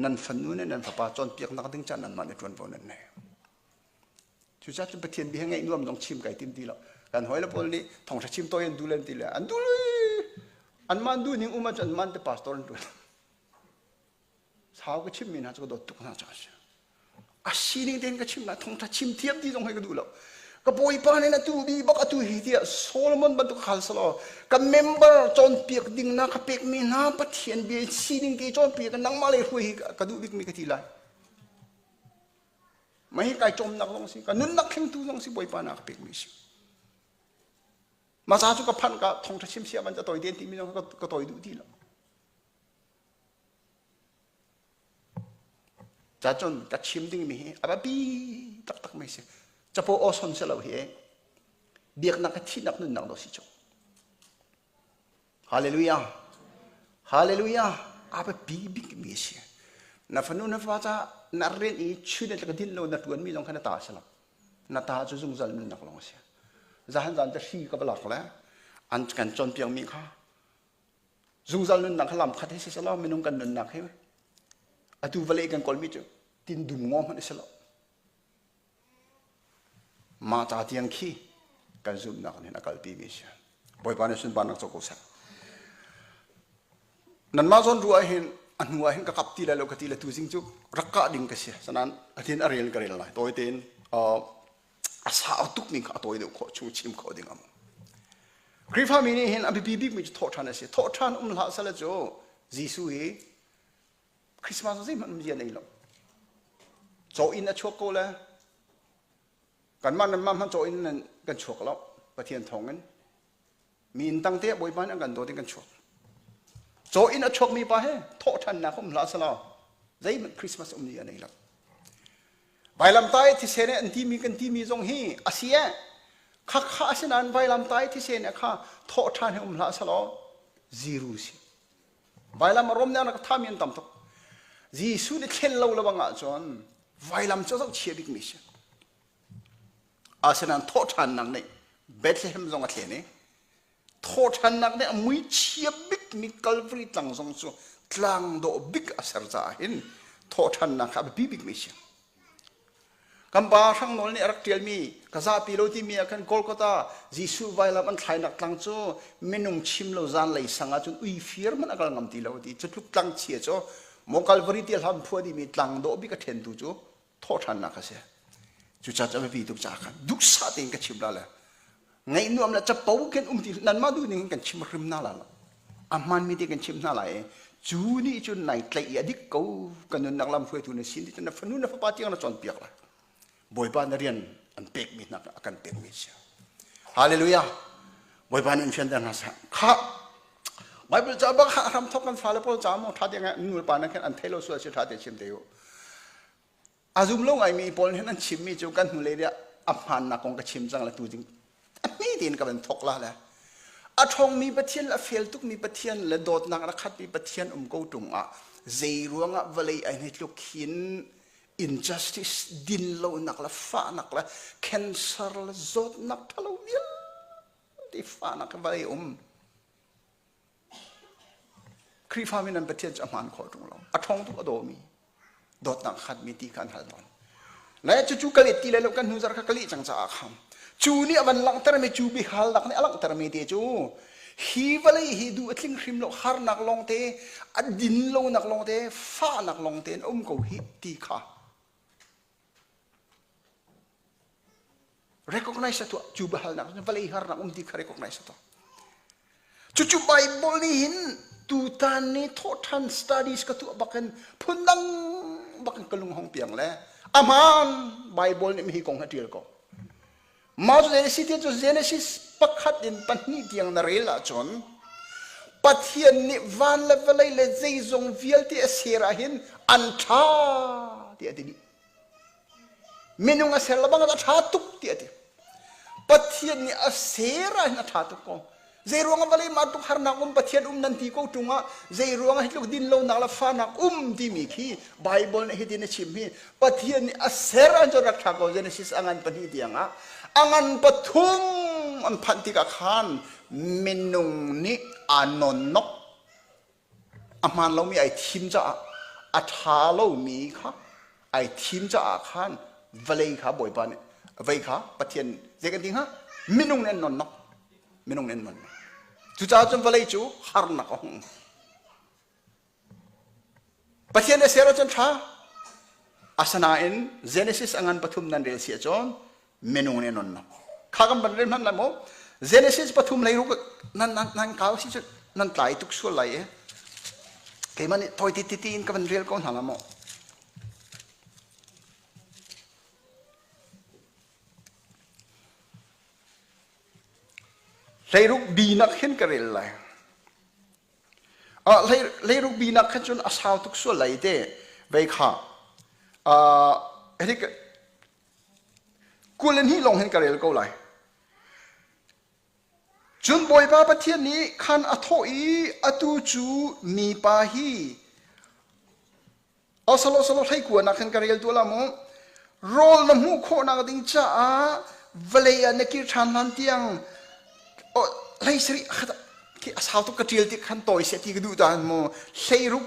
Nan fanu le nan fapa cawnpiaknak ding ca nanmah nih ṭuanvo nan nei. Cucaah cun Pathian bia ngaih nuam zong chim kai tim ti lo. Kan hawile pawl nih thawngṭha chim tawi an duh len ti le an duh anmah duh ning um ahcun anmah te pastor an ṭuan. Sau ka chimmi hna cu ka dawt tuk hna caah a si. A sining tein ka chim lai thawngṭha chim thiam ti zong hi ka duh lo. Ka bawipa nih na tu bi bak atu hi tiah Solomon bantuk hal selaw ka member cawnpiak ding na ka pekmi hna Pathian bia sining te cawnpiak nangmah le hruai hi ka duh bikmi ka ti lai. Mah hi kai cawmnak zong si, ka nunnak thlengtu zong si Bawipa na ka pekmi si. Mah ca cu ka phanh ka thawngṭha chim sia ban ca tawi ten timi zong ka tawi duh ti lo. Ca cun ka chim dingmi hi a biapi taktak mi si. Capo aw son si lo hi biaknak ka thihnak nunnak do si cu. Hallelujah. Hallelujah. A biapi bikmi a si. Na fanu na fa ca na rian i chun le ka din lo na tuan mi zong kha na ta si lo. Na ta cu zungzal nunnak lawng a si. Zahan zan te hri ka va lak le an kan cawnpiak mi kha zungzal nunnak kha lam khat hi si selaw minung kan nunnak hi atu vawlei kan kawlmi cu tin dum ngaw hmanh a si lo. Mah ca tiang khi kan zumhnak nih a kalpi mi si. Bawipa nih sunparnak co ko seh. Nanmah zawn ruah hin a hnu ah hin ka kap ti lai lo ka ti le tuzing cu rak kah ding ka si. Sanan atin a rel ka rel lai. Tawi tein a sau tuk ning kha a tawi deuh khawh chung chim khawh ding am. Khrihfa mi nih hin a biapi bik mi cu thawhṭhan a si. Thawhṭhan um hlah sale cu Jesuh hi Christmas zeihmanh umzia nei lo. Caw inn a chuak ko le kanmah nanmah hmanh caw inn kan chuak lo Pathian thawng in. Mi inn tang te ah Bawipa nih an kan dawt in kan chuak. Caw inn a chuakmi pa he thawhṭhannak um hlah selaw zeihmanh Christmas um ni a nei lo. Vailamtah i thisen an timi kan timi zong hi a si eh. Khakha asinain vailamtah i thisen kha thawhṭhan hi um hlah selaw zero si. Vailam a rom nih a rak thami an tam tuk. Jesuh nih thlen lo lebang ahcun vailam cu a zohchia bikmi si. Asinain thawhṭhannak nih Bethlehem zong a thlen i thawhṭhannak nih a muichia bikmi Calvary tlang zong cu tlang dawh bik a ser caah hin thawhṭhannak kha a biapi bikmi si. Kan pa Hrang Nawl nih a rak ṭialmi ka zapi lo timi ah khan Golgotha Jesuh vailam an thlainak tlang cu minung chim lo zanlei sang ah cun ui fir hmanh a kal ngam ti lo ti cu tluk tlang chia cu maw Calvary ti hlam phua dimi tlang dawh bik a ṭhentu cu thawhṭhannak a si. Cucaah cu a biapi tuk caah khan duhsah tein ka chim la le ngaih nuam le capo khin um ti nanmah duh ning in kan chim hrim hna la lo a hmaanmi te kan chim hna lai i cu nih cun nai tlaih i a dik ko ka nunnak lam hruaitu na sin ti cun na fanu na fapa tiang na cawnpiak lai bawipa na rian an pekmi hna a kan pekmi si hallelujah bawipa nih in fianter hna seh kha Bible ca bak hram thok kan fale pawl ca mo tha te ngai nu le pa na khan an thei lo sual si tha te chim te u A zum lo ngaimi pawl hin an chimmi cu kan hnulei ah a hmaannak kong ka chim cang le tu ding a hmi tein ka van thok la le a ṭhawngmi Pathian le a fel tukmi Pathian le dawtnak a khatmi Pathian um ko ṭung ah zei ruangah vawlei ai hi tluk hin injustice dinlonak le fahnak le cancer le zawtnak ṭhalo vialte fahnak vawlei um Khrihfami nan Pathian cu a hmaan khawh ṭung lo. A ṭhawng tuk a dawmi, dawtnak khatmi ti kha an hal tawn. Le cucu ka let ti lai lo kan hnu zarh kha ka leh cang caah khan cu nih a van langhtermi cu biahalnak nih a langhtermi te cu hi vawlei hi duh a tling hrim lo harnak lawngte a din lonak lawngte fahnak lawngte in a um ko hi ti kha Recognize a tuah. Cu biahalnak cu vawlei harnak um ti kha recognize a tuah. Cucu Bible nih hin tutan ni thawhṭhan studies ka tuah bakin phundang bakin ka lung hong piang le a hmaan Bible nih hi kong a ṭial ko. Mah cu Genesis ti cu Genesis pakhat in pahnih tiang na rel ahcun Pathian nih van le vawlei le zeizong vialte a ser ah hin an ṭha ti a ti dih. Minung a ser lebang a ṭha tuk ti a ti. Pathian nih a ser ah hin a ṭha tuk ko. Zei ruangah vawlei mah tuk harnak um Pathian um nan ti ko ṭung ah zei ruangah hi tluk din lonak le fahnak um timi khi Bible nih hitin a chim hi Pathian nih a ser an cu rak ṭha ko Genesis a ngan pahnih tiang ah a ngan pathum an phanh tikah khan minung nih aa nawnnok a hmaan lomi ai thim caah. A ṭha lomi kha ai thim caah khan vawlei kha Bawipa nih vei kha Pathian zei kan ti hnga? Minung nih an nonnok. Minung nih an nonnok. Cucaah cun vawlei cu harnak a hung. Pathian a ser ahcun ṭha. Asinain Genesis a ngan pathum nan rel si ahcun minung nih nunnak. Kha kan van rel hmanh lai maw? Genesis pathum leiruk nan nan nan kau si cu nan tlai tuk sual lai e. Keimah nih tawi ti ti in ka van rel ko hna la maw? Hleiruk bi nak hin ka rel lai. Leiruk binak khan cun a sau tuk sual lai te vei kha kul in hi lawng hin ka rel ko lai. Cun Bawipa Pathian nih khan a thawh i atu cu mipa hi Osalo salo hleikua nak khan ka rel tu la mu. Rawl na hmuh khawhnak ding caah vawlei ah na kir ṭhan hlan tiang hlei sarih khi a sau tuk ka ṭial ti khan tawi seh ti ka duh ta mu. Hleiruk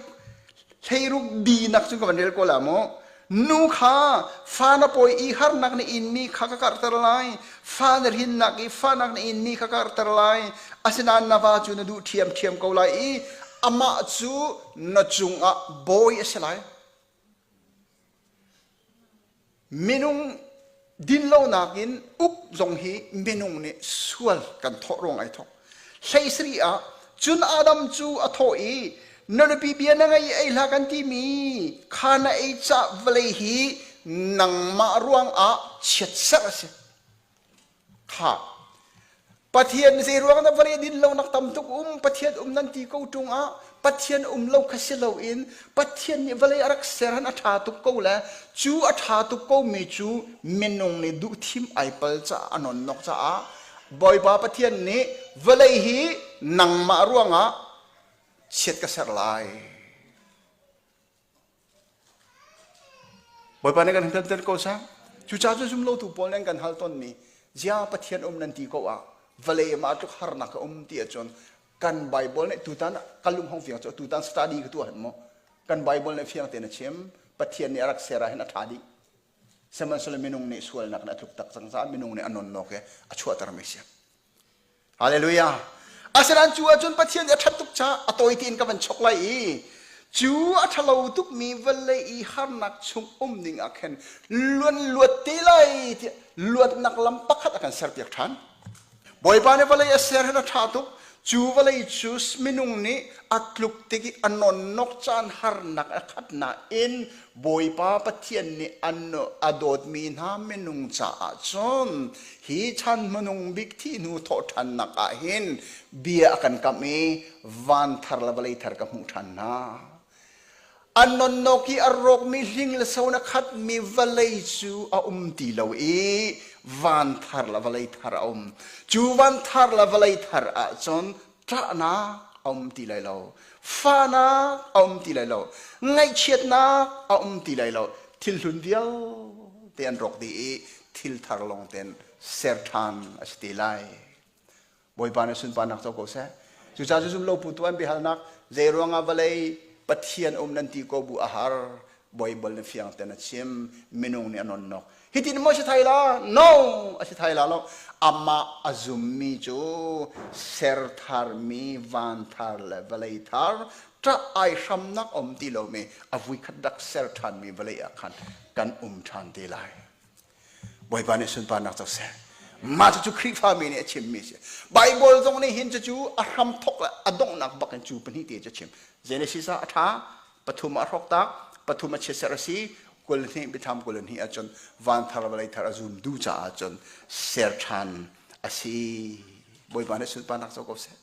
hleiruk bi nak cun ka van rel ko la mu. Nu kha fa na pawi i harnak na inmi kha ka karhter lai. Fa na hrinnak i fahnak na inmi kha karhter lai. Asinain na va cu na duh ṭhiamṭhiam ko lai i amah cu na cungah bawi a si lai. Minung dinlonak in uk zong hi minung nih sual kan thawh ruang ai thawk. Hlei sarih ah cun Adam cu a thawh i na nupi bia na ngei ei hlah kan timi kha na ei cah vawlei hi nangmah ruangah chiatserh a si. Kha Pathian zei ruang dah vawlei din lonak tam tuk um Pathian um nan ti ko ṭung ah Pathian um lo kha si loin Pathian nih vawlei a rak ser han a ṭha tuk ko le cu a ṭha tuk ko mi cu minung nih duhthim ai pal caah a nonnok caah Bawipa Pathian nih vawlei hi nangmah ruangah chiat ka ser lai. Bawipa nih kan hal ko seh. Cucaah cu zumlotu pawl nih an kan hal tawnmi zia Pathian um nan ti ko ah vawlei mah tluk harnak a um ti ahcun kan Bible nih tutan ka lung hong fiang cu tutan study ka tuah hen mu kan Bible nih fiang tein a chim Pathian nih a rak ser ah hin a ṭha dih sihmanhsehlaw minung nih sualnak in a tluk tak cang caah minung nih a nonnok i a chuahtermi si Hallelujah. Asinain cu ahcun Pathian nih a ṭhat tuk caah a tawi tein ka van chok lai i cu a ṭhalo tukmi vawlei i harnak chung um ning ah khan luan luat te lai tiah luatnak lam pakhat a kan serpiak ṭhan. Bawipa nih vawlei a ser hin a ṭha tuk. Cu vawlei cu minung nih a tluk tik i a nonnok caan harnak a khat nain Bawipa Pathian nih a dawtmi hna minung caah cun hi chan hmanung bik thih hnu thawhṭhannak ah hin bia a kan kamh i van thar le vawlei thar ka hmuh ṭhan hna. A nonnok i a rawkmi hling le so in a khatmi vawlei cu a um ti lo i van thar le vawlei thar a um. Cu van thar le vawlei thar ahcun ṭahnak a um ti lai lo, fahnak a um ti lai lo, ngaihchiatnak a um ti lai lo. Thil hlun vialte an rawk dih i thil thar lawng tein ser ṭhan a si te lai. Bawipa nih sunparnak co ko seh. Cucaah cu zumlo putu an biahalnak zei ruangah vawlei Pathian um nan ti ko bu a har Baibal na fiang ten a chim minung nih a nonnok hitin maw si thai la no a si thai la lo amah a zummi cu ser tharmi van thar le vawlei thar ṭah ai hramnak um ti lomi a vuikhat rak ser ṭhanmi vawlei ah khan kan um ṭhan te lai Bawipa nih sunparnak co seh. Mah cucu Khrihfami nih a chimmi a si. Bible zong nih hin cucu a hramthok le a donghnak bak in cu pahnih te cu a chim. Genesis ah a ṭha, pathum ah a hrawk tak, pathum a chiatserh a si, 22 biathlam 22 ahcun van thar vawlei thar a zum du caah cun ser ṭhan a si. Bawipa nih sunparnak co ko seh.